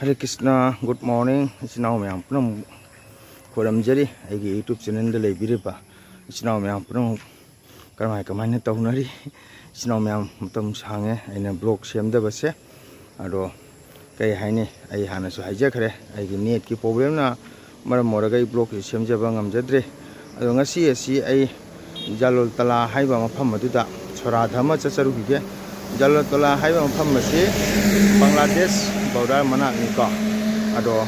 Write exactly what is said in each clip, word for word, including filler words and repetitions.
Hare Krishna, good morning, ꯏꯆꯤꯟ ꯏꯅꯥꯎ ꯃꯌꯥꯝ ꯄꯨꯝꯅꯃꯛ ꯈꯣꯏꯔꯝꯖꯔꯤ꯫ ꯑꯩꯒꯤ YouTube channelꯗ ꯂꯩꯕꯤꯔꯤꯕ ꯏꯆꯤꯟ ꯏꯅꯥꯎ ꯃꯌꯥꯝ ꯄꯨꯝꯅꯃꯛ ꯀꯃꯥꯏ ꯀꯃꯥꯏꯅ ꯇꯧꯅꯔꯤ? ꯏꯆꯤꯟ ꯏꯅꯥꯎ ꯃꯌꯥꯝ, ꯃꯇꯝ ꯁꯥꯡꯉꯦ ꯑꯩꯅ vlog ꯁꯦꯝꯗꯕꯁꯦ꯫ ꯑꯗꯣ ꯀꯩ ꯍꯥꯏꯅꯤ, ꯑꯩ ꯍꯥꯟꯅꯁꯨ ꯍꯥꯏꯖꯈ꯭ꯔꯦ, ꯑꯩꯒꯤ netꯀꯤ problemꯅ ꯃꯔꯝ ꯑꯣꯏꯔꯒ ꯑꯩ vlogꯁꯤ ꯁꯦꯝꯖꯕ ꯉꯝꯖꯗ꯭ꯔꯦ꯫ ꯑꯗꯣ ꯉꯁꯤ ꯑꯁꯤ ꯑꯩ ꯖꯥꯂꯣꯜ ꯇꯂꯥ ꯍꯥꯏꯕ ꯃꯐꯝ ꯑꯗꯨꯗ ꯁꯣꯔꯥꯠ ꯑꯃ ꯆꯠꯆꯔꯨꯈꯤꯒꯦ꯫ ꯖꯥꯂꯣꯜ ꯇꯂꯥ ꯍꯥꯏꯕ ꯃꯐꯝ ꯑꯁꯤ ꯕꯪꯒ꯭ꯂꯥꯗꯦꯁ border ꯃꯅꯥꯛꯅꯤꯀꯣ꯫ ꯑꯗꯣ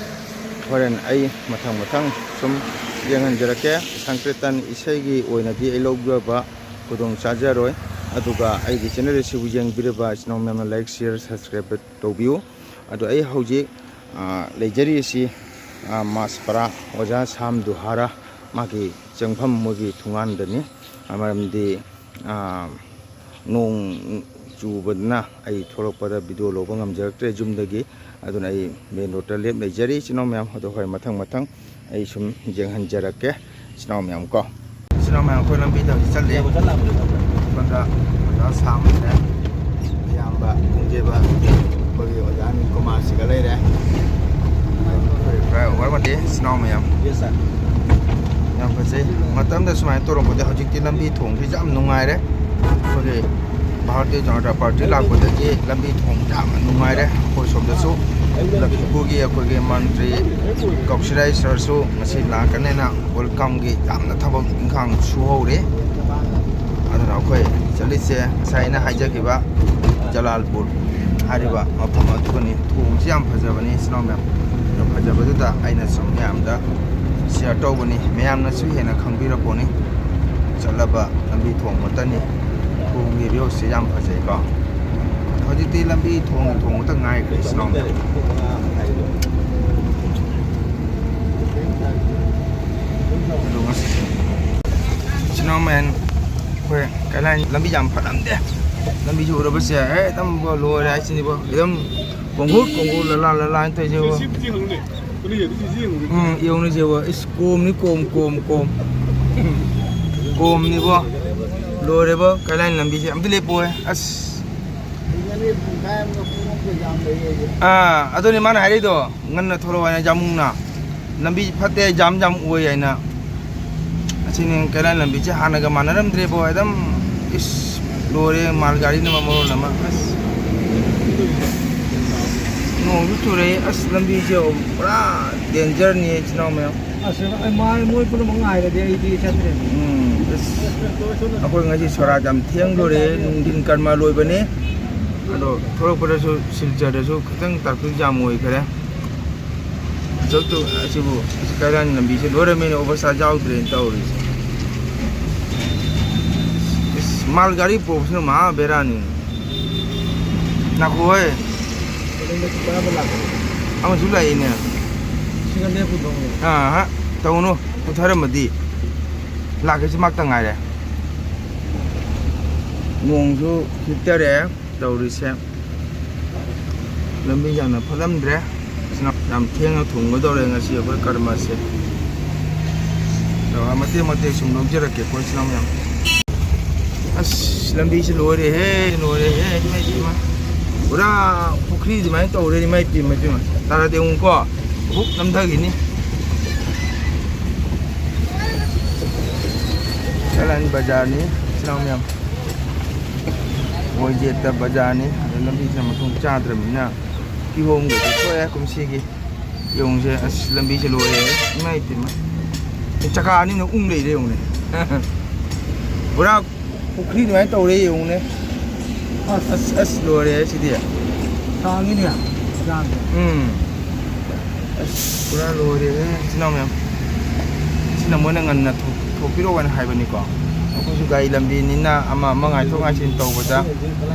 ꯍꯣꯔꯦꯟ ꯑꯩ ꯃꯊꯪ ꯃꯊꯪ ꯁꯨꯝ ꯌꯦꯡꯍꯟꯖꯔꯛꯀꯦ꯫ ꯁꯪꯀ꯭ꯔꯤꯇꯟ ꯏꯁꯩꯒꯤ ꯑꯣꯏꯅꯗꯤ ꯑꯩ ꯂꯧꯖꯕ ꯈꯨꯗꯣꯡ ꯆꯥꯖꯔꯣꯏ꯫ ꯑꯗꯨꯒ ꯑꯩꯒꯤ channel ꯑꯁꯤꯕꯨ ꯌꯦꯡꯕꯤꯔꯤꯕ ꯏꯆꯤꯟ ꯏꯅꯥꯎ ꯃꯌꯥꯝꯅ like, share, subscribe ꯇꯧꯕꯤꯌꯨ꯫ ꯑꯗꯣ ꯑꯩ ꯍꯧꯖꯤꯛ, ꯑ, ꯂꯩꯖꯔꯤꯁꯤ, ꯑ, ꯃꯥꯁꯄꯔꯥ ꯑꯣꯖꯥ ꯁꯥꯝ ꯗꯨꯍꯥꯔꯥ ꯃꯥꯒꯤ ꯆꯪꯐꯝ, ꯃꯣꯏꯒꯤ ꯊꯣꯡꯒꯥꯟꯗꯅꯤ꯫ ꯑ, ꯃꯔꯝꯗꯤ, ꯑ, ꯅꯣꯡ ꯆꯨꯕꯅ ꯑꯩ ꯊꯣꯛꯂꯛꯄꯗ video ꯂꯧꯕ ꯉꯝꯖꯔꯛꯇ꯭ꯔꯦ ꯌꯨꯝꯗꯒꯤ꯫ ꯑꯗꯨꯅ ꯑꯩ main roadꯇ ꯂꯦꯞ ꯂꯩꯖꯔꯤ ꯏꯆꯤꯟ ꯏꯅꯥꯎ ꯃꯌꯥꯝ꯫ ꯑꯗꯣ ꯍꯣꯏ, ꯃꯊꯪ ꯃꯊꯪ ꯑꯩ ꯁꯨꯝ ꯌꯦꯡꯍꯟꯖꯔꯛꯀꯦ ꯏꯆꯤꯟ ꯏꯅꯥꯎ ꯃꯌꯥꯝ ꯀꯣ꯫ ꯏꯆꯤꯟ ꯏꯅꯥꯎ ꯃꯌꯥꯝ, ꯑꯩꯈꯣꯏ ꯂꯝꯕꯤꯗ ꯍꯧꯖꯤꯛ ꯆꯠꯂꯤ꯫ ꯁꯣꯝꯗ ꯑꯣꯖꯥ ꯁꯥꯝ ꯂꯩꯔꯦ, ꯏꯌꯥꯝꯕ ꯈꯣꯡꯖꯦꯕ, ꯑꯩꯈꯣꯏꯒꯤ ꯑꯣꯖꯥ ꯅꯤꯜꯀꯨꯃꯥꯔꯁꯤꯒ ꯂꯩꯔꯦ꯫ ꯑꯩꯈꯣꯏ flyover ꯑꯃꯗꯤ ꯏꯆꯤꯟ ꯏꯅꯥꯎ ꯃꯌꯥꯝ꯫ ꯌꯥꯝ ꯐꯖꯩ꯫ ꯃꯇꯝꯗ ꯁꯨꯃꯥꯏꯅ ꯇꯧꯔꯝꯕꯗꯤ ꯍꯧꯖꯤꯛꯇꯤ ꯂꯝꯕꯤ ꯊꯣꯡꯁꯤ ꯌꯥꯝ ꯅꯨꯡꯉꯥꯏꯔꯦ꯫ ꯑꯩꯈꯣꯏꯒꯤ ꯚꯥꯔꯇꯤꯌ ꯖꯅꯇꯥ ꯄꯥꯔꯇꯤ ꯂꯥꯛꯄꯗꯒꯤ ꯂꯝꯕꯤ ꯊꯣꯡ ꯌꯥꯝꯅ ꯅꯨꯡꯉꯥꯏꯔꯦ꯫ ꯑꯩꯈꯣꯏ ꯁꯣꯝꯗꯁꯨ ꯂꯈꯤꯄꯨꯔꯒꯤ ꯑꯩꯈꯣꯏꯒꯤ ꯃꯟꯇ꯭ꯔꯤ ꯀꯧꯁꯤꯔꯥꯏ ꯁꯔꯁꯨ ꯉꯁꯤ ꯂꯥꯛꯀꯅꯦꯅ welcomeꯒꯤ ꯌꯥꯝꯅ ꯊꯕꯛ ꯏꯪꯈꯥꯡ ꯁꯨꯍꯧꯔꯤ꯫ ꯑꯗꯨꯅ ꯑꯩꯈꯣꯏ ꯆꯠꯂꯤꯁꯦ ꯉꯁꯥꯏ ꯑꯩꯅ ꯍꯥꯏꯖꯈꯤꯕ ꯖꯂꯥꯜꯄꯨꯔ ꯍꯥꯏꯔꯤꯕ ꯃꯐꯝ ꯑꯗꯨꯒꯅꯤ꯫ ꯊꯣꯡꯁꯤ ꯌꯥꯝ ꯐꯖꯕꯅꯤ ꯏꯆꯤꯟ ꯏꯅꯥꯎ ꯃꯌꯥꯝ꯫ ꯌꯥꯝ ꯐꯖꯕꯗꯨꯗ ꯑꯩꯅ ꯁꯨꯝ ꯃꯌꯥꯝꯗ share ꯇꯧꯕꯅꯤ꯫ ꯃꯌꯥꯝꯅꯁꯨ ꯍꯦꯟꯅ ꯈꯪꯕꯤꯔꯛꯄꯅꯤ꯫ ꯆꯠꯂꯕ ꯂꯝꯕꯤ ꯊꯣꯡ ꯃꯛꯇꯅꯤ꯫ ꯊꯣꯡꯒꯤ viewꯁꯦ ꯌꯥꯝ ꯐꯖꯩꯀꯣ꯫ ꯍꯧꯖꯤꯛꯇꯤ ꯂꯝꯕꯤ ꯊꯣꯡ, ꯊꯣꯡ ꯃꯛꯇ ꯉꯥꯏꯈ꯭ꯔꯦ ꯏꯆꯤꯟ ꯏꯅꯥꯎ ꯃꯌꯥꯝ꯫ ꯑꯗꯣ ꯉꯁꯤ ꯏꯆꯤꯟ ꯏꯅꯥꯎ ꯃꯌꯥꯝ, ꯑꯩꯈꯣꯏ ꯀꯩꯂꯥꯏ ꯂꯝꯕꯤ ꯌꯥꯝ ꯐꯠꯂꯝꯗꯦ꯫ ꯂꯝꯕꯤꯁꯤ ꯎꯔꯕꯁꯦ ꯑꯦ ꯑꯗꯨꯝ ꯂꯣꯏꯔꯦ ꯍꯥꯏꯁꯤꯅꯤꯕꯣ꯫ ꯑꯗꯨꯝ ꯀꯣꯡꯒꯨ ꯀꯣꯡꯒꯨ ꯂꯂꯥ ꯂꯂꯥ ꯍꯥꯏꯅ ꯇꯧꯔꯤꯁꯤꯕꯣ꯫ ꯎꯝ, ꯌꯦꯡꯉꯨꯅꯦ ꯁꯤꯕꯣ꯫ ꯏꯁ, ꯀꯣꯝꯅꯤ, ꯀꯣꯝ, ꯀꯣꯝ, ꯀꯣꯝ꯫ ꯀꯣꯝꯅꯤꯕꯣ꯫ ꯂꯣꯏꯔꯦꯕꯣ, ꯀꯩꯂꯥꯏ ꯂꯝꯕꯤꯁꯦ꯫ ꯑꯝꯇ ꯂꯦꯞꯄꯣꯍꯦ꯫ ꯑꯁ꯫ ꯑꯥ, ꯑꯗꯨꯅꯤ ꯃꯥꯅ ꯍꯥꯏꯔꯛꯏꯗꯣ, ꯉꯟꯅ ꯊꯣꯛꯂꯛꯑꯣ ꯍꯥꯏꯅ, ꯖꯥꯃꯨꯡꯅ꯫ ꯂꯝꯕꯤ ꯐꯠꯇꯦ, ꯖꯥꯝ ꯖꯥꯝ ꯑꯣꯏ ꯍꯥꯏꯅ꯫ ꯑꯁꯤꯅꯤ ꯀꯩꯔꯥꯏ ꯂꯝꯕꯤꯁꯦ ꯍꯥꯟꯅꯒ ꯃꯥꯟꯅꯔꯝꯗ꯭ꯔꯦꯕꯣ꯫ ꯑꯗꯨꯝ ꯏꯁ ꯂꯣꯏꯔꯦ, ꯃꯥꯜ ꯒꯥꯔꯤꯅ ꯃꯔꯣꯜ ꯑꯃ꯫ ꯑꯁ, ꯅꯣꯡꯁꯨ ꯆꯨꯔꯛꯑꯦ꯫ ꯑꯁ, ꯂꯝꯕꯤꯁꯦ ꯄꯨꯔꯥ ꯗꯦꯟꯖꯔꯅꯤ, ꯏꯆꯤꯟ ꯏꯅꯥꯎ ꯃꯌꯥꯝ꯫ ꯑꯁ, ꯑꯩ ꯃꯥ-, ꯃꯣꯏ ꯄꯨꯝꯅꯃꯛ ꯉꯥꯏꯔꯗꯤ ꯑꯩꯗꯤ ꯆꯠꯇ꯭ꯔꯦ꯫ ꯎꯝ, ꯑꯁ, ꯑꯩꯈꯣꯏ ꯉꯁꯤ ꯁꯣꯔꯥꯠ ꯌꯥꯝ ꯊꯦꯡꯗꯣꯔꯦ꯫ ꯅꯨꯡꯊꯤꯟ ꯀꯔꯃ ꯂꯣꯏꯕꯅꯦ꯫ ꯑꯗꯣ ꯊꯣꯛꯂꯛꯄꯗꯁꯨ ꯁꯤꯜꯆꯔꯗꯁꯨ ꯈꯤꯇꯪ ꯇ꯭ꯔꯥꯐꯤꯛ ꯖꯥꯝ ꯑꯣꯏꯈ꯭ꯔꯦ꯫ ꯆꯠꯇꯨ-, ꯑꯁꯤꯕꯨ, ꯑꯁꯤ ꯀꯩꯔꯥꯟ ꯂꯝꯕꯤꯁꯦ ꯂꯣꯏꯔꯝꯃꯦꯅꯦ, ꯑꯣꯚꯔ ꯆꯥꯔꯖ ꯌꯥꯎꯗ꯭ꯔꯦꯅ ꯇꯧꯔꯤꯁꯦ꯫ ꯏꯁ, ꯃꯥꯜ ꯒꯥꯔꯤ ꯄꯨꯔꯛꯄꯁꯤꯅ ꯃꯍꯥ ꯕꯦꯔꯥꯅꯤ꯫ ꯉꯥꯏꯈꯣꯍꯦ꯫ ꯑꯃꯁꯨ ꯂꯥꯛꯏꯅꯦ꯫ ꯑꯥ, ꯍꯥ, ꯇꯧꯅꯨ꯫ ꯄꯨꯊꯔꯝꯃꯗꯤ꯫ ꯂꯥꯛꯀꯦꯁꯨ ꯃꯥꯛꯇ ꯉꯥꯏꯔꯦ꯫ ꯅꯣꯡꯁꯨ ꯈꯤꯛꯇꯔꯦ꯫ ꯇꯧꯔꯤꯁꯦ꯫ ꯂꯝꯕꯤ ꯌꯥꯝꯅ ꯐꯠꯂꯝꯗ꯭ꯔꯦ꯫ ꯌꯥꯝ ꯊꯦꯡꯅ ꯊꯨꯡꯒꯗꯧꯔꯦ ꯉꯁꯤ ꯑꯩꯈꯣꯏ ꯀꯔꯃꯁꯦ꯫ ꯑꯗꯣ ꯃꯇꯦꯛ ꯃꯇꯦꯛ ꯁꯨꯝ ꯂꯧꯖꯔꯛꯀꯦꯀꯣ, ꯏꯆꯤꯟ ꯏꯅꯥꯎ ꯃꯌꯥꯝ꯫ ꯑꯁ, ꯂꯝꯕꯤꯁꯦ ꯂꯣꯏꯔꯦꯍꯦ, ꯂꯣꯏꯔꯦꯍꯦ, ꯏꯃꯥꯏ ꯏꯃꯥ꯫ ꯄꯨꯔꯥ ꯄꯨꯈ꯭ꯔꯤ ꯑꯗꯨꯃꯥꯏꯅ ꯇꯧꯔꯦ, ꯏꯃꯥꯏ ꯄꯦꯝꯃ, ꯏꯃꯥ꯫ ꯇꯥꯔꯗꯤ ꯑꯃꯨꯛꯀꯣ ꯍꯨꯛ ꯅꯝꯊꯈꯤꯅꯤ꯫ ꯀꯂꯥꯟ ꯕꯖꯥꯔꯅꯤ, ꯏꯆꯤꯟ ꯏꯅꯥꯎ ꯃꯌꯥꯝ꯫ ꯋꯥꯏꯖꯦꯠꯇ ꯕꯖꯥꯔꯅꯤ꯫ ꯑꯗꯣ ꯂꯝꯕꯤꯁꯤꯅ ꯃꯊꯣꯡ ꯆꯥꯗ꯭ꯔꯕꯅꯤꯅ ꯀꯤꯍꯣꯝꯒꯗꯤ ꯊꯣꯛꯑꯦ ꯀꯨꯝꯁꯤꯒꯤ꯫ ꯌꯦꯡꯉꯨꯁꯦ, ꯑꯁ, ꯂꯝꯕꯤꯁꯦ ꯂꯣꯏꯔꯦ꯫ ꯏꯃꯥꯏ ꯄꯦꯝꯃ꯫ ꯆꯀꯥ ꯑꯅꯤꯅ ꯎꯪ ꯂꯩꯔꯦ ꯌꯦꯡꯉꯨꯅꯦ꯫ ꯄꯨꯔꯥ ꯄꯨꯈ꯭ꯔꯤ ꯑꯗꯨꯃꯥꯏꯅ ꯇꯧꯔꯦ ꯌꯦꯡꯉꯨꯅꯦ꯫ ꯑꯁ, ꯑꯁ, ꯂꯣꯏꯔꯦ ꯁꯤꯗꯤ꯫ ꯁꯥꯡꯉꯤꯅꯦ ꯕꯖꯥꯔꯁꯦ꯫ ꯎꯝ꯫ ꯑꯁ, ꯄꯨꯔꯥ ꯂꯣꯏꯔꯦꯍꯦ, ꯏꯆꯤꯟ ꯏꯅꯥꯎ ꯃꯌꯥꯝ꯫ ꯁꯤꯅ ꯃꯣꯏꯅ ꯉꯟꯅ ꯊꯣꯛ-, ꯊꯣꯛꯄꯤꯔꯛꯑꯣꯅ ꯍꯥꯏꯕꯅꯤꯀꯣ꯫ ꯑꯩꯈꯣꯏꯁꯨ ꯒꯥꯔꯤ ꯂꯝꯕꯤꯅꯤꯅ ꯑꯃ ꯑꯃ ꯉꯥꯏꯊꯣꯛ ꯉꯥꯏꯁꯤꯟ ꯇꯧꯕꯗ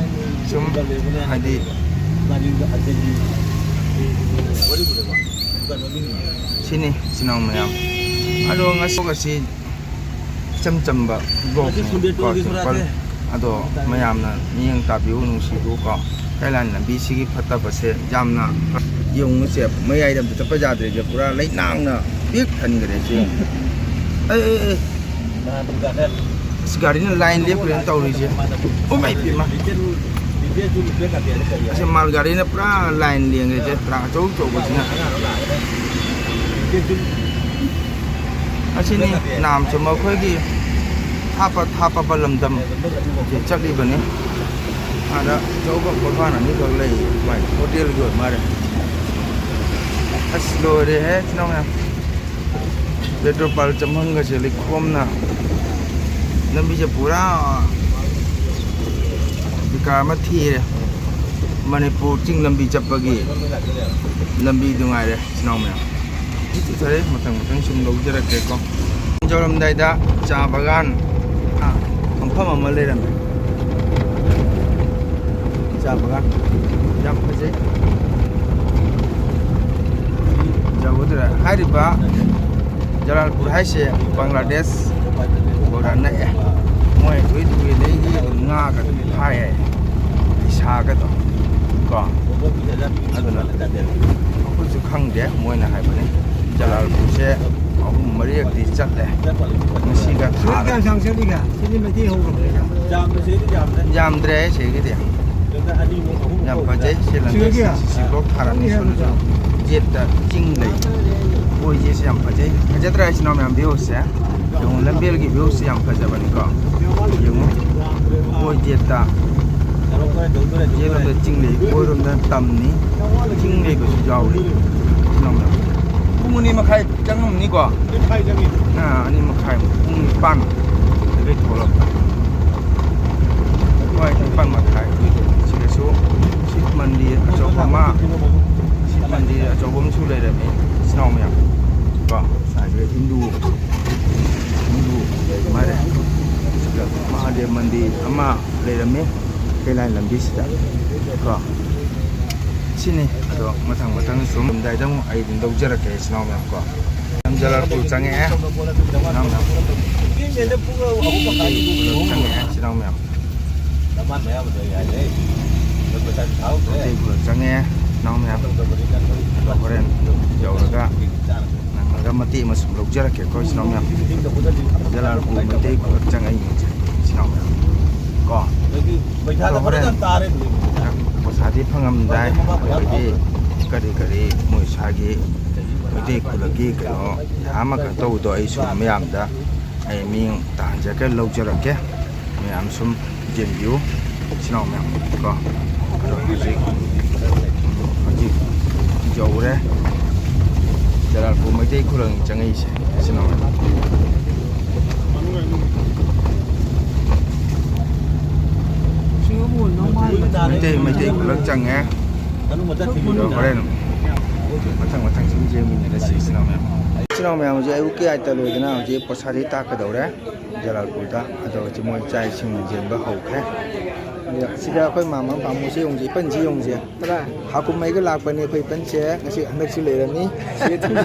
ꯁꯨꯝ ꯍꯥꯏꯗꯤ ꯁꯤꯅꯤ, ꯏꯆꯤꯟ ꯏꯅꯥꯎ ꯃꯌꯥꯝ꯫ ꯑꯗꯣ ꯉꯁꯤ ꯑꯁꯤ ꯏꯆꯝ ꯆꯝꯕ vlogꯅꯦ ꯀꯣ, simple꯫ ꯑꯗꯣ ꯃꯌꯥꯝꯅ ꯃꯤꯠꯌꯦꯡ ꯇꯥꯕꯤꯌꯨ, ꯅꯨꯡꯁꯤꯕꯤꯌꯨ ꯀꯣ꯫ ꯀꯩꯂꯥꯟ ꯂꯝꯕꯤꯁꯤꯒꯤ ꯐꯠꯇꯕꯁꯦ ꯌꯥꯝꯅ ꯌꯦꯡꯉꯨꯁꯦ, ꯃꯌꯥꯏꯗ ꯑꯝꯇ ꯆꯠꯄ ꯌꯥꯗ꯭ꯔꯦꯁꯦ, ꯄꯨꯔꯥ ꯂꯩꯅꯥꯡꯅ ꯄꯤꯛ ꯊꯟꯈ꯭ꯔꯦ ꯁꯤ꯫ ꯑꯦ, ꯑꯦ, ꯑꯦ꯫ ꯑꯁ, ꯒꯥꯔꯤꯅ line ꯂꯦꯞꯈ꯭ꯔꯦꯅ ꯇꯧꯔꯤꯁꯦ꯫ ꯎꯃꯥꯏ ꯄꯦꯝꯃ꯫ ꯑꯁꯤ ꯃꯥꯜ ꯒꯥꯔꯤꯅ ꯄꯨꯔꯥ ꯂꯥꯏꯟ ꯂꯦꯡꯉꯦ ꯆꯦ, ꯇ꯭ꯔꯥꯛ ꯑꯆꯧ ꯑꯆꯧꯕꯁꯤꯅ꯫ ꯑꯁꯤꯅꯤ ꯅꯥꯝꯆꯨꯝ ꯑꯩꯈꯣꯏꯒꯤ ꯊꯥꯞꯄ ꯊꯥꯞꯄꯕ ꯂꯝꯗꯝ ꯁꯦ ꯆꯠꯂꯤꯕꯅꯤ꯫ ꯑꯥꯗ ꯑꯆꯧꯕ ꯄꯣꯠꯐꯥꯟ ꯑꯅꯤꯈꯛ ꯂꯩ, ꯃꯥꯏ ꯍꯣꯇꯦꯜꯒꯤ ꯑꯣꯏ ꯃꯥꯜꯂꯦ꯫ ꯑꯁ ꯂꯣꯏꯔꯦꯍꯦ ꯏꯆꯤꯟ ꯏꯅꯥꯎ ꯃꯌꯥꯝ, ꯄꯦꯇ꯭ꯔꯣꯜ ꯄꯝ ꯆꯪꯐꯝꯒꯁꯦ ꯂꯩꯈꯣꯝꯅ, ꯂꯝꯕꯤꯁꯦ ꯄꯨꯔꯥ ꯕꯤꯀꯥꯔ ꯑꯃ ꯊꯤꯔꯦ꯫ ꯃꯅꯤꯄꯨꯔ ꯆꯤꯡ ꯂꯝꯕꯤ ꯆꯠꯄꯒꯤ ꯂꯝꯕꯤꯗꯨ ꯉꯥꯏꯔꯦ ꯏꯆꯤꯟ ꯏꯅꯥꯎ ꯃꯌꯥꯝ꯫ ꯐꯔꯦ, ꯃꯊꯪ ꯃꯊꯪ ꯁꯨꯝ ꯂꯧꯖꯔꯛꯀꯦꯀꯣ꯫ ꯌꯧꯔꯝꯗꯥꯏꯗ ꯆꯥ ꯕꯒꯥꯟ, ꯑꯥ, ꯃꯐꯝ ꯑꯃ ꯂꯩꯔꯝꯃꯦ꯫ ꯆꯥ ꯕꯒꯥꯟ ꯌꯥꯝ ꯐꯖꯩ꯫ ꯌꯧꯒꯗꯧꯔꯦ꯫ ꯍꯥꯏꯔꯤꯕ ꯖꯂꯥꯜꯄꯨꯔ ꯍꯥꯏꯁꯦ ꯕꯪꯒ꯭ꯂꯥꯗꯦꯁ border ꯅꯛꯑꯦ꯫ ꯃꯣꯏ ꯊꯨꯏ ꯊꯨꯏꯗꯒꯤ ꯉꯥꯒ ꯐꯥꯏ ꯍꯥꯏ, ꯅꯤꯁꯥꯒꯗꯣ ꯀꯣ꯫ ꯑꯗꯨꯅ ꯑꯩꯈꯣꯏꯁꯨ ꯈꯪꯗꯦ, ꯃꯣꯏꯅ ꯍꯥꯏꯕꯅꯤ꯫ ꯖꯂꯥꯜꯄꯨꯔꯁꯦ ꯑꯍꯨꯝ ꯃꯔꯤꯔꯛꯇꯤ ꯆꯠꯂꯦ꯫ ꯉꯁꯤꯒ ꯅꯣꯏ ꯊꯥꯔꯦ꯫ ꯀꯌꯥꯝ ꯁꯥꯡ ꯆꯠꯂꯤꯒꯦ? ꯁꯤꯗꯤ ꯃꯩꯇꯩ ꯍꯧꯈ꯭ꯔꯕꯅꯤꯅ꯫ ꯌꯥꯝꯗ꯭ꯔꯦ ꯁꯤꯒꯤꯗꯤ꯫ ꯌꯥꯝ ꯐꯖꯩ ꯁꯤ ꯂꯝꯕꯤ ꯁꯤꯒꯤꯗꯤ꯫ ꯁꯤ ꯁꯤ block ꯊꯥꯔꯕꯅꯤ꯫ ꯁꯣꯝꯗꯁꯨ ꯌꯦꯠꯇ ꯆꯤꯡ ꯂꯩ꯫ ꯑꯣꯏ, ꯌꯦꯠꯁꯦ ꯌꯥꯝ ꯐꯖꯩ꯫ ꯐꯖꯗ꯭ꯔꯥ ꯏꯆꯤꯟ ꯏꯅꯥꯎ ꯃꯌꯥꯝ? Viewꯁꯦ ꯌꯦꯡꯉꯨ, ꯂꯝꯕꯦꯜꯒꯤ viewꯁꯦ ꯌꯥꯝ ꯐꯖꯕꯅꯤꯀꯣ꯫ ꯌꯦꯡꯉꯨ, ꯑꯣꯏ ꯌꯦꯠꯇ ꯌꯦꯠꯂꯣꯝꯗ ꯆꯤꯡ ꯂꯩ, ꯑꯣꯏꯔꯣꯝꯗ ꯇꯝꯅꯤ꯫ ꯆꯤꯡ ꯂꯩꯕꯁꯨ ꯌꯥꯎꯔꯤ ꯏꯆꯤꯟ ꯏꯅꯥꯎ ꯃꯌꯥꯝ꯫ ꯄꯨꯡ ꯑꯅꯤ ꯃꯈꯥꯏ ꯆꯪꯉꯝꯅꯤꯀꯣ? ꯑꯥ, ꯑꯅꯤ ꯃꯈꯥꯏ, ꯄꯨꯡ ꯅꯤꯄꯥꯟ ꯑꯗꯨꯗꯩ ꯊꯣꯛꯂꯛꯄ꯫ ꯍꯣꯏ, ꯅꯤꯄꯥꯟ ꯃꯈꯥꯏ꯫ ꯁꯤꯗꯁꯨ ꯁꯤꯠ ꯃꯟꯗꯤꯔ ꯑꯆꯧꯕ ꯑꯃ, ꯁꯤꯠ ꯃꯟꯗꯤꯔ ꯑꯆꯧꯕ ꯑꯃꯁꯨ ꯂꯩꯔꯝꯃꯤ ꯏꯆꯤꯟ ꯏꯅꯥꯎ ꯃꯌꯥꯝ꯫ ꯀꯣ, ꯁꯥꯏꯁꯤꯗ ꯍꯤꯟꯗꯨ, ꯍꯤꯟꯗꯨ ꯃꯥꯜꯂꯦ꯫ ꯁꯤꯗ ꯃꯍꯥꯗꯦꯕ ꯃꯟꯗꯤꯔ ꯑꯃ ꯂꯩꯔꯝꯃꯤ ꯀꯩꯂꯥꯏ ꯂꯝꯕꯤꯁꯤꯗ꯫ ꯀꯣ, ꯁꯤꯅꯤ꯫ ꯑꯗꯣ ꯃꯊꯪ ꯃꯊꯪ ꯁꯨꯝ ꯂꯝꯗꯥꯏꯗ ꯑꯃꯨꯛ ꯑꯩ ꯑꯗꯨꯝ ꯂꯧꯖꯔꯛꯀꯦ ꯏꯆꯤꯟ ꯏꯅꯥꯎ ꯃꯌꯥꯝ ꯀꯣ꯫ ꯖꯂꯥꯜꯄꯨꯔ ꯆꯪꯉꯛꯑꯦ ꯏꯆꯤꯟ ꯏꯅꯥꯎ ꯃꯌꯥꯝ꯫ ꯆꯪꯉꯛꯑꯦ ꯏꯆꯤꯟ ꯏꯅꯥꯎ ꯃꯌꯥꯝ꯫ ꯃꯩꯇꯩ ꯈꯨꯂꯛ ꯆꯪꯉꯛꯑꯦ ꯏꯆꯤꯟ ꯏꯅꯥꯎ ꯃꯌꯥꯝ꯫ ꯑꯗꯣ ꯍꯣꯔꯦꯟ ꯌꯧꯔꯒ ꯅꯪꯉꯒ ꯃꯇꯦꯛ ꯑꯃ ꯁꯨꯝ ꯂꯧꯖꯔꯛꯀꯦꯀꯣ ꯏꯆꯤꯟ ꯏꯅꯥꯎ ꯃꯌꯥꯝ꯫ ꯖꯂꯥꯜꯄꯨꯔ ꯃꯩꯇꯩ ꯈꯨꯂꯛ ꯆꯪꯉꯛꯏ ꯏꯆꯤꯟ ꯏꯅꯥꯎ ꯃꯌꯥꯝ ꯀꯣ꯫ ꯄꯩꯁꯥꯗ ꯐꯔꯛ ꯌꯥꯝ ꯇꯥꯔꯦ꯫ ꯄꯩꯁꯥꯗꯤ ꯐꯪꯉꯝꯗꯥꯏ, ꯑꯗꯒꯤ ꯀꯔꯤ ꯀꯔꯤ ꯃꯣꯏ ꯏꯁꯥꯒꯤ ꯃꯩꯇꯩ ꯈꯨꯂꯛꯀꯤ ꯀꯩꯅꯣ ꯃꯌꯥꯝ ꯑꯃ ꯀꯩꯅꯣ ꯇꯧꯕꯗꯣ ꯑꯩ ꯁꯨꯝ ꯃꯌꯥꯝꯗ ꯑꯩ ꯃꯤꯠꯌꯦꯡ ꯇꯥꯍꯟꯖꯔꯛꯀꯦ, ꯂꯧꯖꯔꯛꯀꯦ꯫ ꯃꯌꯥꯝ ꯁꯨꯝ ꯌꯦꯡꯕꯤꯌꯨ, ꯏꯆꯤꯟ ꯏꯅꯥꯎ ꯃꯌꯥꯝ ꯀꯣ꯫ ꯑꯗꯣ ꯍꯧꯖꯤꯛ, ꯍꯧꯖꯤꯛ ꯌꯧꯔꯦ ꯖꯂꯥꯜꯄꯨꯔ ꯃꯩꯇꯩ ꯈꯨꯂꯪ ꯆꯪꯉꯛꯏꯁꯦ, ꯏꯆꯤꯟ ꯏꯅꯥꯎ ꯃꯌꯥꯝ꯫ ꯃꯩꯇꯩ, ꯃꯩꯇꯩ ꯈꯨꯂꯪ ꯆꯪꯉꯦ꯫ ꯑꯗꯣ ꯍꯣꯔꯦꯟ ꯃꯊꯪ ꯃꯊꯪ ꯁꯨꯝ ꯌꯦꯡꯃꯤꯟꯅꯔꯁꯤ, ꯏꯆꯤꯟ ꯏꯅꯥꯎ ꯃꯌꯥꯝ꯫ ꯏꯆꯤꯟ ꯏꯅꯥꯎ ꯃꯌꯥꯝ ꯍꯧꯖꯤꯛ ꯑꯌꯨꯛꯀꯤ ꯑꯥꯏꯇ ꯂꯣꯏꯗꯅ ꯍꯧꯖꯤꯛ ꯄꯣꯁꯥꯗꯤ ꯇꯥꯛꯀꯗꯧꯔꯦ ꯖꯂꯥꯜꯄꯨꯔꯗ꯫ ꯑꯗꯣ ꯍꯧꯖꯤꯛ ꯃꯣꯏ ꯆꯥꯛ ꯏꯁꯤꯡ ꯌꯦꯟꯕ ꯍꯧꯈ꯭ꯔꯦ꯫ ꯑꯗꯣ ꯁꯤꯗ ꯑꯩꯈꯣꯏ ꯃꯥꯃ ꯄꯥꯝꯃꯨꯁꯦ ꯌꯦꯡꯉꯨꯁꯦ, ꯏꯄꯟꯁꯤ ꯌꯦꯡꯉꯨꯁꯦ꯫ ꯀꯗꯥꯏ? ꯍꯥꯀꯨꯝ ꯃꯩꯒ ꯂꯥꯛꯄꯅꯦ ꯑꯩꯈꯣꯏ ꯏꯄꯟꯁꯦ꯫ ꯉꯁꯤ ꯍꯟꯗꯛꯁꯨ ꯂꯩꯔꯝꯃꯤ꯫ ꯁꯤꯗ ꯊꯝꯃꯦ꯫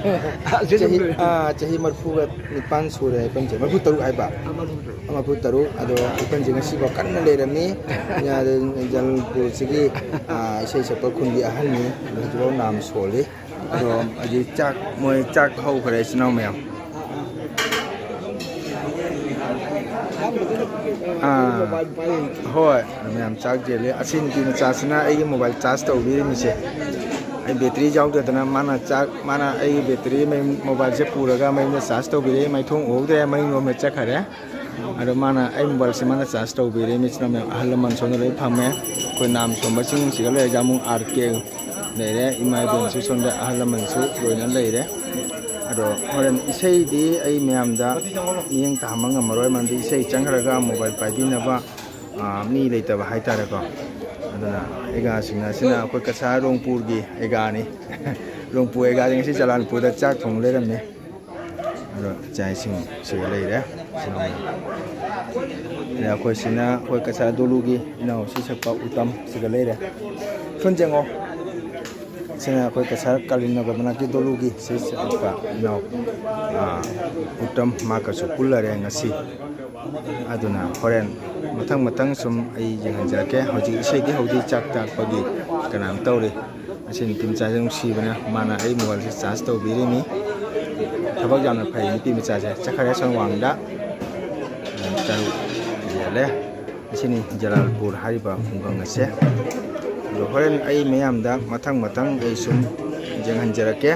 ꯆꯍꯤ, ꯑꯥ, ꯆꯍꯤ ꯃꯔꯤꯐꯨꯒ ꯅꯤꯄꯥꯟ ꯁꯨꯔꯦ ꯏꯄꯟꯁꯦ꯫ ꯃꯔꯤꯐꯨ ꯇꯔꯨꯛ ꯍꯥꯏꯕ꯫ ꯑꯥ, ꯃꯔꯤꯐꯨ ꯇꯔꯨꯛ꯫ ꯃꯔꯤꯐꯨ ꯇꯔꯨꯛ꯫ ꯑꯗꯣ ꯏꯄꯟꯁꯦ ꯉꯁꯤꯐꯥꯎ ꯀꯟꯅ ꯂꯩꯔꯝꯃꯤ꯫ ꯖꯂꯥꯜꯄꯨꯔꯁꯤꯒꯤ, ꯑꯥ, ꯏꯁꯩ ꯁꯛꯄ ꯈꯨꯟꯒꯤ ꯑꯍꯟꯅꯤ꯫ ꯍꯧꯖꯤꯛꯐꯥꯎ ꯅꯥꯝ ꯁꯣꯜꯂꯤ꯫ ꯑꯗꯣ ꯍꯧꯖꯤꯛ ꯆꯥꯛ, ꯃꯣꯏ ꯆꯥꯛ ꯍꯧꯈ꯭ꯔꯦ ꯏꯆꯤꯟ ꯏꯅꯥꯎ ꯃꯌꯥꯝ꯫ ꯑꯥ, ꯍꯣꯏ, ꯃꯌꯥꯝ ꯆꯥꯛ ꯌꯦꯜꯂꯤ꯫ ꯑꯁꯤ ꯅꯨꯄꯤ ꯃꯆꯥꯁꯤꯅ ꯑꯩꯒꯤ ꯃꯣꯕꯥꯏꯜ ꯆꯥꯔꯖ ꯇꯧꯕꯤꯔꯤꯃꯤꯁꯦ꯫ ꯑꯩ ꯕꯦꯇ꯭ꯔꯤ ꯌꯥꯎꯗꯗꯅ ꯃꯥꯅ ꯆꯥꯛ, ꯃꯥꯅ ꯑꯩꯒꯤ ꯕꯦꯇ꯭ꯔꯤ ꯃꯌꯨꯝ, ꯃꯣꯕꯥꯏꯜꯁꯦ ꯄꯨꯔꯒ ꯃꯌꯨꯝꯗ ꯆꯥꯔꯖ ꯇꯧꯕꯤꯔꯛꯏ꯫ ꯃꯩ ꯊꯣꯡ ꯎꯍꯧꯗ꯭ꯔꯦ, ꯃꯅꯤꯡꯂꯣꯝꯗ ꯆꯠꯈꯔꯦ꯫ ꯑꯗꯣ ꯃꯥꯅ ꯑꯩ ꯃꯣꯕꯥꯏꯜꯁꯦ ꯃꯥꯅ ꯆꯥꯔꯖ ꯇꯧꯕꯤꯔꯦ꯫ ꯃꯤꯁꯤꯅ ꯃꯌꯥꯝ ꯑꯍꯜ ꯂꯃꯟ ꯁꯣꯝꯗ ꯂꯣꯏ ꯐꯝꯃꯦ꯫ ꯑꯩꯈꯣꯏ ꯅꯥꯝ ꯁꯣꯝꯕꯁꯤꯡꯁꯤꯒ ꯂꯩꯔꯒ ꯑꯃꯨꯛ ꯑꯥꯔ ꯀꯦ ꯂꯩꯔꯦ, ꯏꯃꯥ ꯏꯕꯦꯟꯁꯨ ꯁꯣꯝꯗ ꯑꯍꯜ ꯂꯃꯟꯁꯨ ꯂꯣꯏꯅ ꯂꯩꯔꯦ꯫ ꯑꯗꯣ ꯍꯣꯔꯦꯟ ꯏꯁꯩꯗꯤ ꯑꯩ ꯃꯌꯥꯝꯗ ꯃꯤꯠꯌꯦꯡ ꯇꯥꯍꯟꯕ ꯉꯝꯃꯔꯣꯏ, ꯃꯔꯝꯗꯤ ꯏꯁꯩ ꯆꯪꯈ꯭ꯔꯒ ꯃꯣꯕꯥꯏꯜ ꯄꯥꯏꯕꯤꯅꯕ, ꯑꯥ, ꯃꯤ ꯂꯩꯇꯕ ꯍꯥꯏꯇꯥꯔꯦꯀꯣ꯫ ꯑꯗꯨꯅ ꯑꯩꯒꯥꯁꯤꯡ ꯑꯁꯤꯅ ꯑꯩꯈꯣꯏ ꯀꯁꯥꯔ ꯔꯣꯡꯄꯨꯔꯒꯤ ꯑꯩꯒꯥꯅꯤ꯫ ꯔꯣꯡꯄꯨꯔ ꯑꯩꯒꯥꯁꯤꯡ ꯑꯁꯤ ꯖꯂꯥꯜꯄꯨꯔꯗ ꯆꯥꯛ ꯊꯣꯡ ꯂꯩꯔꯝꯃꯦ꯫ ꯑꯗꯣ ꯏꯆꯥ ꯏꯁꯤꯡ ꯁꯤꯗ ꯂꯩꯔꯦ꯫ ꯁꯤꯅ ꯑꯗ ꯑꯩꯈꯣꯏ ꯁꯤꯅ ꯑꯩꯈꯣꯏ ꯀꯁꯥꯔ ꯗꯣꯂꯨꯒꯤ ꯏꯅꯥꯎ ꯏꯁꯩ ꯁꯛꯄ ꯎꯇꯝ ꯁꯤꯗ ꯂꯩꯔꯦ꯫ ꯁꯣꯝ ꯌꯦꯡꯉꯣ꯫ ꯁꯤꯅ ꯑꯩꯈꯣꯏ ꯀꯁꯥꯔ ꯀꯥꯂꯤꯅꯒꯔ ꯃꯅꯥꯛꯀꯤ ꯗꯣꯂꯨꯒꯤ ꯏꯁꯩ ꯁꯛꯄ ꯏꯅꯥꯎ, ꯑꯥ, ꯎꯇꯝ, ꯃꯥꯒꯁꯨ ꯄꯨꯜꯂꯔꯦ ꯉꯁꯤ꯫ ꯑꯗꯨꯅ ꯍꯣꯔꯦꯟ ꯃꯊꯪ ꯃꯊꯪ ꯁꯨꯝ ꯑꯩ ꯌꯦꯡꯍꯟꯖꯔꯛꯀꯦ꯫ ꯍꯧꯖꯤꯛ ꯏꯁꯩꯗꯤ ꯍꯧꯗ꯭ꯔꯤ, ꯆꯥꯛ ꯇꯥꯛꯄꯒꯤ ꯀꯩꯅꯣꯝ ꯇꯧꯔꯤ꯫ ꯑꯁꯤ ꯅꯨꯄꯤ ꯃꯆꯥꯁꯦ ꯅꯨꯡꯁꯤꯕꯅ ꯃꯥꯅ ꯑꯩ ꯃꯣꯕꯥꯏꯜꯁꯦ ꯆꯥꯔꯖ ꯇꯧꯕꯤꯔꯤꯅꯤ꯫ ꯊꯕꯛ ꯌꯥꯝꯅ ꯐꯩ ꯅꯨꯄꯤ ꯃꯆꯥꯁꯦ꯫ ꯆꯠꯈ꯭ꯔꯦ ꯑꯁꯣꯝ ꯋꯥꯡꯗ꯫ ꯇꯔꯨꯛ ꯍꯦꯜꯂꯦ꯫ ꯑꯁꯤꯅꯤ ꯖꯂꯥꯜꯄꯨꯔ ꯍꯥꯏꯔꯤꯕ ꯈꯨꯡꯒꯪ ꯑꯁꯦ꯫ ꯑꯗꯣ ꯍꯣꯔꯦꯟ ꯑꯩ ꯃꯌꯥꯝꯗ ꯃꯊꯪ ꯃꯊꯪ ꯑꯩ ꯁꯨꯝ ꯌꯦꯡꯍꯟꯖꯔꯛꯀꯦ꯫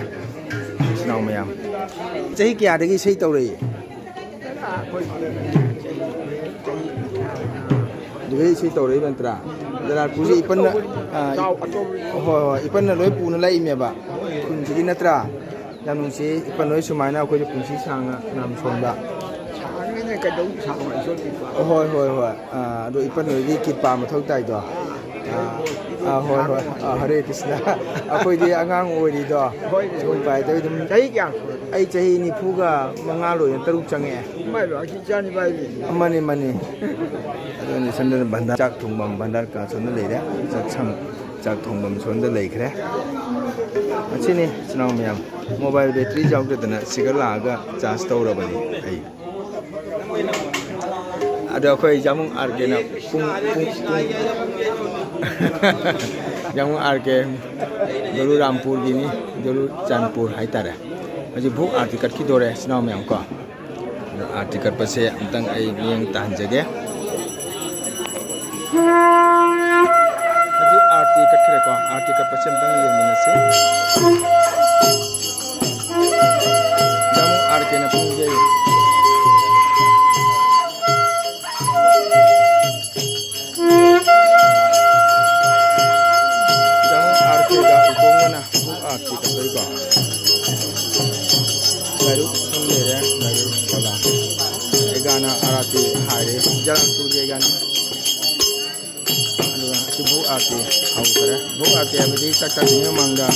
ꯏꯆꯤꯟ ꯏꯅꯥꯎ ꯃꯌꯥꯝ, ꯆꯍꯤ ꯀꯌꯥꯗꯒꯤ ꯏꯁꯩ ꯇꯧꯔꯛꯏ? ꯑꯗꯨꯗꯒꯤ ꯏꯁꯩ ꯇꯧꯔꯛꯏꯕ ꯅꯠꯇ꯭ꯔꯥ? ꯖꯂꯥꯜꯄꯨꯔꯁꯦ ꯏꯄꯟꯅ, ꯑꯥ, ꯍꯣꯏ, ꯍꯣꯏ, ꯏꯄꯟꯅ ꯂꯣꯏ ꯄꯨꯅ ꯂꯥꯛꯏꯅꯦꯕ ꯈꯨꯟꯁꯤꯒꯤ ꯅꯠꯇ꯭ꯔꯥ? ꯌꯥꯝ ꯅꯨꯡꯁꯤ꯫ ꯏꯄꯟ ꯍꯣꯏ ꯁꯨꯃꯥꯏꯅ ꯑꯩꯈꯣꯏꯁꯨ ꯄꯨꯟꯁꯤ ꯁꯥꯡꯅ ꯅꯥꯝ ꯁꯣꯟꯕ꯫ ꯁꯥꯡꯉꯤꯅꯦ, ꯀꯩꯗꯧ ꯁꯥꯡꯉꯣꯏ, ꯏꯁꯣꯔꯒꯤ ꯄꯥ-, ꯍꯣꯏ, ꯍꯣꯏ, ꯍꯣꯏ꯫ ꯑꯥ, ꯑꯗꯣ ꯏꯄꯟ ꯍꯣꯏꯒꯤ ꯀꯤꯠꯄꯥ ꯃꯊꯧ ꯇꯥꯏꯗꯣ꯫ ꯑꯥ, ꯑꯥ, ꯍꯣꯏ, ꯍꯣꯏ꯫ ꯑꯥ, ꯍꯔꯦ ꯀ꯭ꯔꯤꯁꯅ꯫ ꯑꯩꯈꯣꯏꯗꯤ ꯑꯉꯥꯡ ꯑꯣꯏꯔꯤꯗꯣ꯫ ꯍꯣꯏ, ꯍꯣꯏ꯫ ꯁꯨꯝ ꯄꯥꯏꯗꯣꯏ ꯑꯗꯨꯝ꯫ ꯆꯍꯤ ꯀꯌꯥ ꯁꯨꯔꯒꯦ? ꯑꯩ ꯆꯍꯤ ꯅꯤꯐꯨꯒ ꯃꯉꯥ ꯂꯣꯏꯅ ꯇꯔꯨꯛ ꯆꯪꯉꯛꯑꯦ꯫ ꯏꯃꯥꯏ, ꯏꯆꯥꯅꯤ ꯚꯥꯏ꯫ ꯑꯃꯅꯤ, ꯑꯃꯅꯤ꯫ ꯑꯗꯨꯅꯤ ꯁꯣꯝꯗ ꯚꯟꯗꯥꯔ, ꯆꯥꯛ ꯊꯣꯡꯐꯝ ꯚꯟꯗꯥꯔ ꯀꯥ ꯁꯣꯝꯗ ꯂꯩꯔꯦ꯫ ꯆꯥꯛꯁꯪ, ꯆꯥꯛ ꯊꯣꯡꯐꯝ ꯁꯣꯝꯗ ꯂꯩꯈ꯭ꯔꯦ꯫ ꯑꯁꯤꯅꯤ, ꯏꯆꯤꯟ ꯏꯅꯥꯎ ꯃꯌꯥꯝ, ꯃꯣꯕꯥꯏꯜ ꯕꯦꯇ꯭ꯔꯤ ꯌꯥꯎꯗꯗꯅ ꯁꯤꯒ ꯂꯥꯛꯑꯒ ꯆꯥꯔꯖ ꯇꯧꯔꯕꯅꯤ ꯑꯩ꯫ ꯑꯗꯣ ꯑꯩꯈꯣꯏ ꯖꯥꯃꯨꯡ ꯑꯥꯔ ꯀꯦꯅ ꯄꯨꯡ, ꯄꯨꯡ, ꯄꯨꯡ, ꯖꯥꯃꯨꯡ ꯑꯥꯔ ꯀꯦ ꯗꯣꯂꯨꯔꯥꯝꯄꯨꯔꯒꯤꯅꯤ, ꯗꯣꯂꯨ ꯆꯥꯟꯄꯨꯔ ꯍꯥꯏꯇꯥꯔꯦ꯫ ꯍꯧꯖꯤꯛ ꯚꯣꯛ ꯑꯥꯔꯇꯤ ꯀꯠꯈꯤꯗꯣꯔꯦ, ꯏꯆꯤꯟ ꯏꯅꯥꯎ ꯃꯌꯥꯝ ꯀꯣ꯫ ꯑꯗꯣ ꯑꯥꯔꯇꯤ ꯀꯠꯄꯁꯦ ꯑꯝꯇꯪ ꯑꯩ ꯃꯤꯠꯌꯦꯡ ꯇꯥꯍꯟꯖꯒꯦ꯫ ꯍꯧꯖꯤꯛ ꯑꯥꯔꯇꯤ ꯀꯠꯈ꯭ꯔꯦꯀꯣ, ꯑꯥꯔꯇꯤ ꯀꯠꯄꯁꯦ ꯑꯝꯇꯪ ꯌꯦꯡꯃꯤꯟꯅꯁꯤ꯫ ꯖꯥꯃꯨꯡ ꯑꯥꯔ ꯀꯦꯅ ꯄꯨꯡ ꯌꯩ꯫ ꯖꯥꯃꯨꯡ ꯑꯥꯔ ꯀꯦꯒ ꯎꯇꯣꯡꯒꯅ ꯚꯣꯛ ꯑꯥꯔꯇꯤ ꯀꯠꯄꯩꯀꯣ꯫ ꯂꯥꯏꯔꯨꯛ ꯁꯨꯝ ꯂꯩꯔꯦ, ꯂꯥꯏꯔꯨꯛ ꯀꯣꯂꯥ꯫ ꯑꯦꯒꯥꯅ ꯑꯥꯔꯇꯤ ꯍꯥꯏꯔꯦ, ꯖꯥꯃꯨꯡ ꯑꯥꯔ ꯀꯦꯒꯅ꯫ ꯑꯗꯨꯒ ꯁꯤ ꯚꯣꯛ ꯑꯥꯔꯇꯤ ꯍꯧꯈꯔꯦ꯫ ꯚꯣꯛ ꯑꯥꯔꯇꯤ ꯍꯥꯏꯕꯗꯤ ꯆꯥꯛ ꯆꯥꯗ꯭ꯔꯤꯉꯩ ꯃꯃꯥꯡꯗ,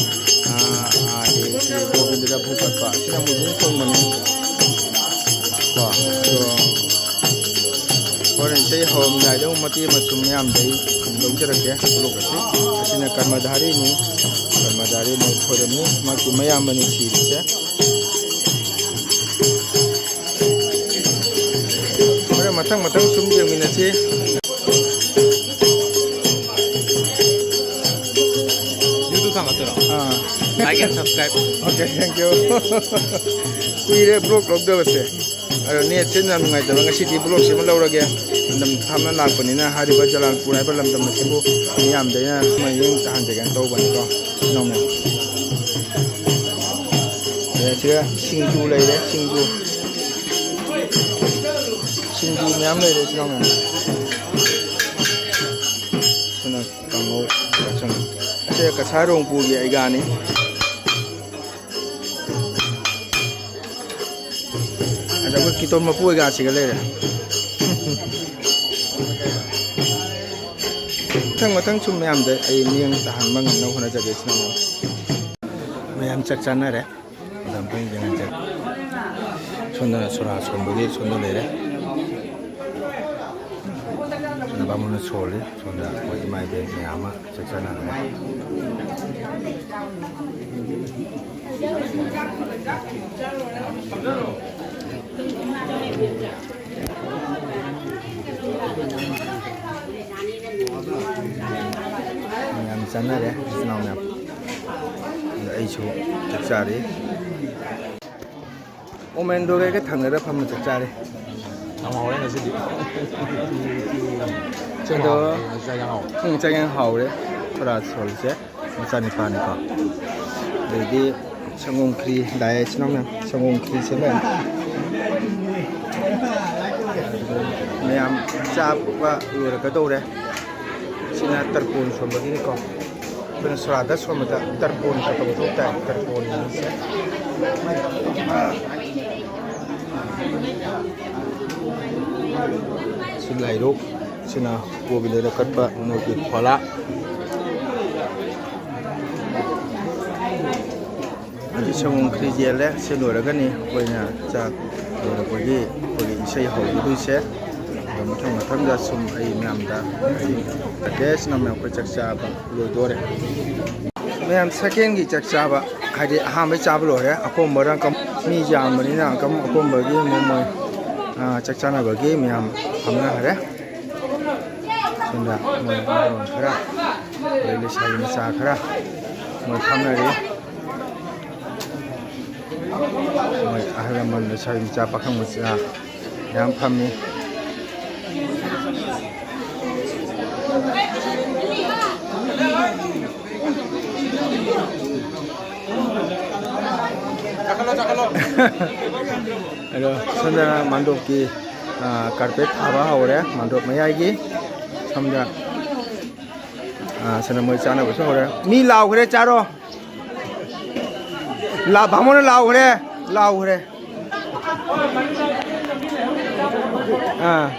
ꯑꯥ, ꯑꯥ, ꯁꯤ ꯒꯣꯕꯤꯟꯗꯗ ꯙꯨꯞ ꯀꯠꯄ꯫ ꯁꯤꯅ ꯑꯃꯨꯛ ꯙꯨꯞ ꯈꯣꯡꯕꯅꯤ꯫ ꯀꯣ, ꯑꯗꯣ ꯍꯣꯔꯦꯟ ꯏꯁꯩ ꯍꯧꯔꯝꯗꯥꯏꯗ ꯑꯃꯨꯛ ꯃꯇꯦꯛ ꯑꯃ ꯁꯨꯝ ꯃꯌꯥꯝꯗ ꯑꯩ ꯂꯧꯖꯔꯛꯀꯦ꯫ ꯕ꯭ꯂꯣꯛ ꯑꯁꯤ꯫ ꯑꯁꯤꯅ ꯀꯔꯃꯙꯥꯔꯤꯅꯤ꯫ ꯀꯔꯃꯙꯥꯔꯤ ꯃꯣꯏ ꯈꯣꯏꯔꯝꯅꯤ꯫ ꯃꯍꯥꯛꯀꯤ ꯃꯌꯥꯝꯕꯅꯤ ꯁꯤꯔꯤꯁꯦ꯫ ꯍꯣꯔꯦꯟ ꯃꯊꯪ ꯃꯊꯪ ꯁꯨꯝ ꯌꯦꯡꯃꯤꯟꯅꯁꯤ꯫ YouTube ꯊꯥꯡꯒꯠꯇꯣꯏꯔꯣ? ꯑꯥ꯫ Like and subscribe. Okay, thank you. ꯀꯨꯏꯔꯦ ꯕ꯭ꯂꯣꯛ ꯂꯧꯗꯕꯁꯦ꯫ ꯑꯗꯣ ꯅꯦꯠꯁꯦ ꯌꯥꯝ ꯅꯨꯡꯉꯥꯏꯇꯕ, ꯉꯁꯤꯗꯤ ꯕ꯭ꯂꯣꯛꯁꯦ ꯑꯃ ꯂꯧꯔꯒꯦ꯫ ꯂꯝꯗꯝ ꯊꯥꯞꯅ ꯂꯥꯛꯄꯅꯤꯅ ꯍꯥꯏꯔꯤꯕ ꯖꯂꯥꯜꯄꯨꯔ ꯍꯥꯏꯕ ꯂꯝꯗꯝ ꯑꯁꯤꯕꯨ ꯃꯤꯌꯥꯝꯗ ꯑꯩꯅ ꯃꯌꯦꯡ ꯇꯥꯍꯟꯖꯒꯦꯅ ꯇꯧꯕꯅꯤꯀꯣ, ꯏꯅꯥꯎꯃ꯫ ꯑꯗ ꯁꯤꯗ ꯁꯤꯡꯖꯨ ꯂꯩꯔꯦ, ꯁꯤꯡꯖꯨ꯫ ꯁꯤꯡꯖꯨ ꯃꯌꯥꯝ ꯂꯩꯔꯦ, ꯏꯆꯤꯟ ꯏꯅꯥꯎ ꯃꯌꯥꯝ꯫ ꯁꯤꯅ ꯀꯥꯡꯉꯧ ꯌꯥꯎꯁꯪ꯫ ꯑꯁꯦ ꯀꯁꯥꯔ ꯔꯣꯡꯄꯨꯒꯤ ꯑꯩꯒꯥꯅꯤ꯫ ꯑꯗ ꯑꯩꯈꯣꯏ ꯀꯤꯇꯣ ꯃꯄꯨ ꯑꯣꯏꯒꯥꯁꯤꯒ ꯂꯩꯔꯦ꯫ ꯃꯊꯪ ꯃꯊꯪ ꯁꯨꯝ ꯃꯌꯥꯝꯗ ꯑꯩ ꯃꯤꯠꯌꯦꯡ ꯇꯥꯍꯟꯕ ꯉꯝꯅꯕ ꯍꯣꯠꯅꯖꯒꯦ, ꯏꯆꯤꯟ ꯏꯅꯥꯎ꯫ ꯃꯌꯥꯝ ꯆꯥꯛ ꯆꯥꯅꯔꯦ꯫ ꯃꯌꯥꯝ ꯄꯨꯟꯅ ꯌꯦꯡꯍꯟꯖꯒꯦ꯫ ꯁꯣꯝꯗꯅ ꯁꯣꯔꯥ ꯁꯣꯟꯕꯒꯤ ꯁꯣꯝꯗ ꯂꯩꯔꯦ꯫ ꯁꯣꯝꯗ ꯕꯥꯃꯣꯟꯅ ꯁꯣꯜꯂꯤ꯫ ꯁꯣꯝꯗ ꯑꯩꯈꯣꯏ ꯏꯃꯥ ꯏꯕꯦꯟ ꯃꯌꯥꯝ ꯑꯃ ꯆꯥꯛ ꯆꯥꯅꯈ꯭ꯔꯦ꯫ ꯃꯌꯥꯝ ꯆꯥꯅꯔꯦ, ꯏꯆꯤꯟ ꯏꯅꯥꯎ ꯃꯌꯥꯝ꯫ ꯑꯗ ꯑꯩꯁꯨ ꯆꯥꯛ ꯆꯥꯔꯤ꯫ ꯑꯣꯃꯦꯟꯗꯣꯒ ꯑꯩꯒ ꯊꯪꯅꯔ ꯐꯝꯅ ꯆꯥꯛ ꯆꯥꯔꯤ꯫ ꯌꯥꯝ ꯍꯥꯎꯔꯦ ꯉꯁꯤꯗꯤ꯫ ꯑꯗꯣ ꯆꯥꯛ ꯌꯥꯝ ꯍꯥꯎꯔꯦ꯫ ꯎꯝ, ꯆꯥꯛ ꯌꯥꯝ ꯍꯥꯎꯔꯦ꯫ ꯁꯣꯔꯥ ꯁꯣꯜꯁꯦ ꯃꯆꯥꯅꯤꯄꯥꯅꯤꯀꯣ꯫ ꯑꯗꯩꯗꯤ ꯁꯪꯒꯣꯝ ꯈ꯭ꯔꯤ ꯂꯥꯛꯑꯦ, ꯏꯆꯤꯟ ꯏꯅꯥꯎ ꯃꯌꯥꯝ꯫ ꯁꯪꯒꯣꯝ ꯈ꯭ꯔꯤꯁꯦ ꯂꯥꯛꯑꯦ꯫ ꯃꯌꯥꯝ ꯆꯥꯕ ꯂꯣꯏꯔꯛꯀꯗꯧꯔꯦ꯫ ꯁꯤꯅ ꯇꯔꯄꯣꯟ ꯁꯣꯟꯕꯒꯤꯅꯤꯀꯣ꯫ ꯑꯩꯈꯣꯏꯅ ꯁꯣꯔꯥꯗ ꯁꯣꯟꯕꯗ ꯇꯔꯄꯣꯟ ꯀꯧꯕ ꯃꯊꯧ ꯇꯥꯏ, ꯇꯔꯄꯣꯟ ꯍꯥꯏꯁꯦ꯫ ꯁꯤ ꯂꯥꯏꯔꯨꯛ, ꯁꯤꯅ ꯀꯣꯕꯤꯂꯦꯗ ꯀꯠꯄ ꯅꯣꯏꯒꯤ ꯐꯣꯂꯥ꯫ ꯑꯗꯨ ꯁꯪꯒꯣꯝ ꯈ꯭ꯔꯤ ꯌꯦꯜꯂꯦ꯫ ꯁꯤ ꯂꯣꯏꯔꯒꯅꯤ ꯑꯩꯈꯣꯏꯅ ꯆꯥꯛ ꯂꯣꯏꯔꯛꯄꯒꯤ ꯑꯩꯈꯣꯏꯒꯤ ꯏꯁꯩ ꯍꯧꯒꯗꯣꯏꯁꯦ꯫ ꯑꯗꯣ ꯃꯊꯪ ꯃꯊꯪꯗ ꯁꯨꯝ ꯑꯩ ꯃꯌꯥꯝꯗ ꯑꯩ ꯇꯦꯁ ꯅꯝꯃꯦ꯫ ꯑꯩꯈꯣꯏ ꯆꯥꯛ ꯆꯥꯕ ꯂꯣꯏꯗꯣꯔꯦ꯫ ꯃꯌꯥꯝ ꯁꯦꯀꯦꯟꯒꯤ ꯆꯥꯛ ꯆꯥꯕ, ꯍꯥꯏꯗꯤ ꯑꯍꯥꯟꯕꯩ ꯆꯥꯕ ꯂꯣꯏꯔꯦ꯫ ꯑꯀꯣꯝꯕꯗ ꯀꯝ-, ꯃꯤ ꯌꯥꯝꯕꯅꯤꯅ ꯀꯝ-, ꯑꯀꯣꯝꯕꯒꯤ ꯃꯣꯏ, ꯃꯣꯏ, ꯑ, ꯆꯥꯛ ꯆꯥꯅꯕꯒꯤ ꯃꯌꯥꯝ ꯐꯝꯅꯈ꯭ꯔꯦ꯫ ꯁꯣꯝꯗ ꯃꯣꯏ ꯑꯉꯥꯡ ꯈꯔ, ꯑꯗꯩ ꯂꯩꯁꯥꯕꯤ ꯃꯆꯥ ꯈꯔ ꯃꯣꯏ ꯐꯝꯅꯔꯤ꯫ ꯃꯣꯏ ꯑꯍꯜ ꯂꯃꯟ, ꯂꯩꯁꯥꯕꯤ ꯃꯆꯥ, ꯄꯥꯈꯪ ꯃꯆꯥ ꯌꯥꯝ ꯐꯝꯃꯤ꯫ ꯑꯗꯣ ꯁꯣꯝꯗꯅ ꯃꯥꯟꯗꯣꯞꯀꯤ, ꯑ, ꯀꯥꯔꯄꯦꯠ ꯊꯥꯕ ꯍꯧꯔꯦ ꯃꯥꯟꯗꯣꯞ ꯃꯌꯥꯏꯒꯤ꯫ ꯁꯣꯝꯗ, ꯑ, ꯁꯣꯝꯗ ꯃꯣꯏ ꯆꯥꯅꯕꯁꯨ ꯍꯧꯔꯦ꯫ ꯃꯤ ꯂꯥꯎꯈ꯭ꯔꯦ, ꯆꯥꯔꯣ꯫ ꯂꯥ-, ꯕꯥꯃꯣꯟꯅ ꯂꯥꯎꯈ꯭ꯔꯦ, ꯂꯥꯎꯈ꯭ꯔꯦ꯫ ꯑꯥ꯫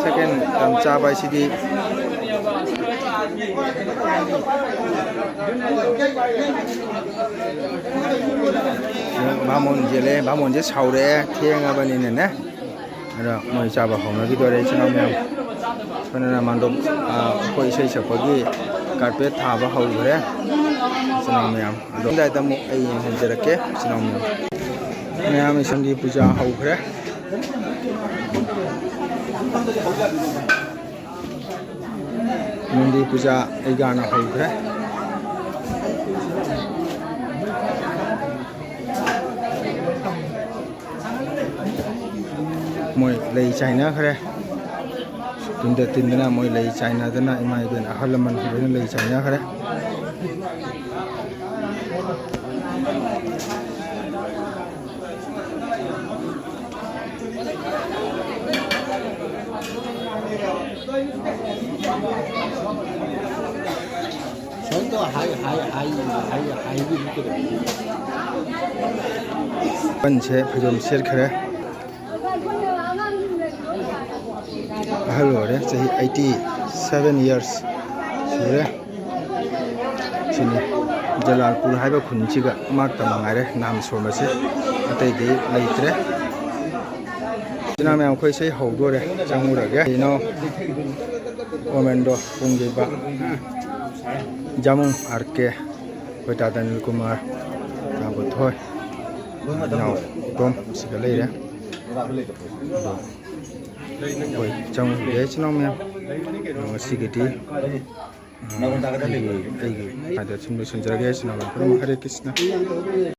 ꯁꯦꯀꯦꯟ ꯇꯥꯟ ꯆꯥꯕ ꯍꯥꯏꯁꯤꯗꯤ ꯕꯥꯃꯣꯟ ꯌꯦꯜꯂꯦ, ꯕꯥꯃꯣꯟꯁꯦ ꯁꯥꯎꯔꯛꯑꯦ, ꯊꯦꯡꯉꯕꯅꯤꯅꯅꯦ꯫ ꯑꯗꯣ ꯃꯣꯏ ꯆꯥꯕ ꯍꯧꯅꯈꯤꯗꯣꯔꯦ, ꯏꯆꯤꯟ ꯏꯅꯥꯎ ꯃꯌꯥꯝ꯫ ꯁꯣꯝꯗꯅ ꯃꯥꯟꯗꯣꯞ, ꯑ, ꯑꯩꯈꯣꯏ ꯏꯁꯩ ꯁꯛꯄꯒꯤ ꯀꯥꯔꯄꯦꯠ ꯊꯥꯕ ꯍꯧꯈ꯭ꯔꯦ, ꯏꯆꯤꯟ ꯏꯅꯥꯎ ꯃꯌꯥꯝ꯫ ꯑꯗꯣ ꯑꯗꯨꯗꯥꯏꯗ ꯑꯃꯨꯛ ꯑꯩ ꯌꯦꯡꯍꯟꯖꯔꯛꯀꯦ, ꯏꯆꯤꯟ ꯏꯅꯥꯎ ꯃꯌꯥꯝ꯫ ꯃꯌꯥꯝ ꯏꯁꯪꯒꯤ ꯄꯨꯖꯥ ꯍꯧꯈ꯭ꯔꯦ꯫ ꯅꯨꯡꯗꯤ ꯄꯨꯖꯥ ꯑꯩꯒꯥꯅ ꯍꯧꯈ꯭ꯔꯦ꯫ ꯃꯣꯏ ꯂꯩ ꯆꯥꯏꯅꯈ꯭ꯔꯦ꯫ ꯇꯤꯟꯗ ꯇꯤꯟꯗꯅ ꯃꯣꯏ ꯂꯩ ꯆꯥꯏꯅꯗꯅ ꯏꯃꯥ ꯏꯕꯦꯟ ꯑꯍꯜ ꯂꯃꯟ ꯂꯣꯏꯅ ꯂꯩ ꯆꯥꯏꯅꯈ꯭ꯔꯦ꯫ ꯁꯣꯝꯗꯣ ꯍꯥꯏ, ꯍꯥꯏ, ꯍꯥꯏ, ꯍꯥꯏ, ꯍꯥꯏꯕꯤꯔꯤ ꯀꯩꯗꯧꯕ? ꯑꯍꯟꯁꯦ ꯐꯩꯖꯣꯝ ꯁꯦꯠꯈ꯭ꯔꯦ꯫ ꯑꯍꯜ ꯑꯣꯏꯔꯦ, ꯆꯍꯤ eighty seven years ꯁꯨꯔꯦ꯫ ꯁꯤꯅꯤ ꯖꯂꯥꯜꯄꯨꯔ ꯍꯥꯏꯕ ꯈꯨꯟꯁꯤꯒ ꯃꯥ ꯇꯝ ꯉꯥꯏꯔꯦ ꯅꯥꯝ ꯁꯣꯝꯕꯁꯦ, ꯑꯇꯩꯗꯤ ꯂꯩꯇ꯭ꯔꯦ꯫ ꯏꯆꯤꯟ ꯏꯅꯥꯎ ꯃꯌꯥꯝ, ꯑꯩꯈꯣꯏ ꯏꯁꯩ ꯍꯧꯗꯣꯔꯦ, ꯆꯪꯉꯨꯔꯒꯦ꯫ ꯏꯅꯥꯎ ꯑꯣꯃꯦꯟꯗꯣ ꯄꯨꯡꯒꯤꯕ, ꯖꯥꯃꯨꯡ ꯑꯥꯔ ꯀꯦ, ꯑꯩꯈꯣꯏ ꯇꯥ ꯑꯅꯤꯜ ꯀꯨꯃꯥꯔ, ꯇꯥ ꯄꯨꯊꯣꯏ, ꯏꯅꯥꯎ ꯏꯇꯣꯝ ꯁꯤꯗ ꯂꯩꯔꯦ꯫ ꯑꯗꯣ ꯑꯩꯈꯣꯏ ꯆꯪꯉꯨꯒꯦ ꯏꯆꯤꯟ ꯏꯅꯥꯎ ꯃꯌꯥꯝ꯫ ꯑꯗꯣ ꯉꯁꯤꯒꯤꯗꯤ, ꯑ, ꯑꯩꯒꯤ, ꯑꯩꯒꯤ ꯑꯗ ꯁꯨꯝ ꯂꯣꯏꯁꯤꯟꯖꯔꯒꯦ ꯏꯆꯤꯟ ꯏꯅꯥꯎ ꯃꯌꯥꯝ꯫ ꯍꯔꯦ ꯀ꯭ꯔꯤꯁꯅ꯫